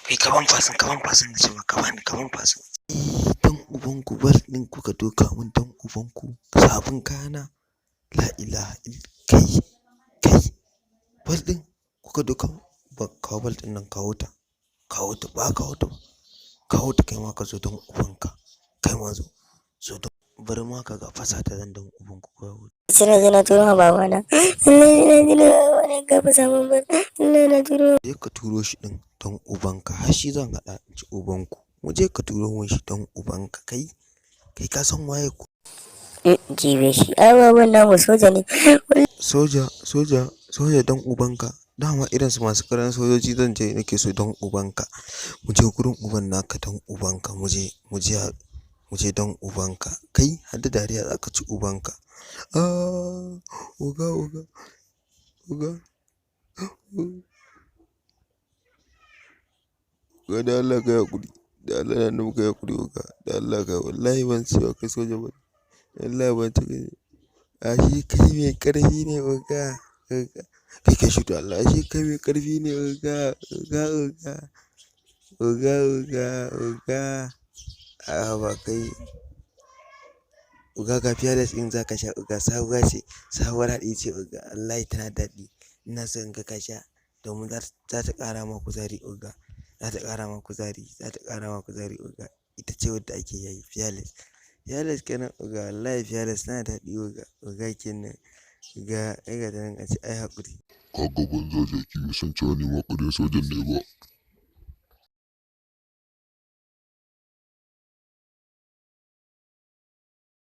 Kai, ka ban fasin, ka ban fasin na ce ma, ka bani, ka ban fasin. Dan ubanku, bal ɗin kuka doka mun, dan ubanku, sabon kayana. La ilaha kai, kai, bal ɗin kuka doka mun. Ba kawo bal ɗin nan, kawo ta, kawo ta, ba kawo ta ba. Kawo ta, kai ma ka zo, dan ubanka. Kai ma zo, zo, dan bari ma ka ga fasa ta zan, dan ubanku kawai. Sai na je na turo ma babana. Na je na babana ka fasa mun bal. Na turo. Je ka turo shi ɗin, dan ubanka, har shi zan haɗa in ci ubanku. Mu je ka turo mun shi, dan ubanka, kai. Kai, ka san waye ko? Jibe shi. Ai baban namu soja ne. Soja, soja, soja, dan ubanka. Dama irin su masu karan sojoji zan je nake so, dan ubanka. Mu je gurin uban naka, dan ubanka, mu je, mu je, mu je, dan ubanka. Kai, har da dariya, za ka ci ubanka. Ah, oga, oga, oga. Oga, da Allah ka yi haƙuri. Da Allah da Annabi ka yi haƙuri, oga. Da Allah ka, wallahi ban cewa kai soja ba ne. Wallahi ban ce kai. Ashe kai mai ƙarfi ne, oga, oga. Kai, kai shiru da Allah. Ashe kai mai ƙarfi ne, oga, oga, oga. Oga, oga, oga. A'a, ba kai. Oga, ga Fearless ɗin za ka sha, oga, sabuwa ce, sabuwar haɗi ce, oga. Wallahi tana daɗi. Ina so in ga ka sha domin za ta ƙara ma kuzari, oga. Za ta ƙara ma kuzari, za ta ƙara ma kuzari, oga. Ita ce wadda ake yayi, Fearless. Fearless kenan, oga, wallahi Fearless tana daɗi, oga, oga kenan. Oga, ai ga ta nan a ce ai haƙuri. Ka ga banza jaki, bai san cewa ni ma ƙarya sojan ne ba.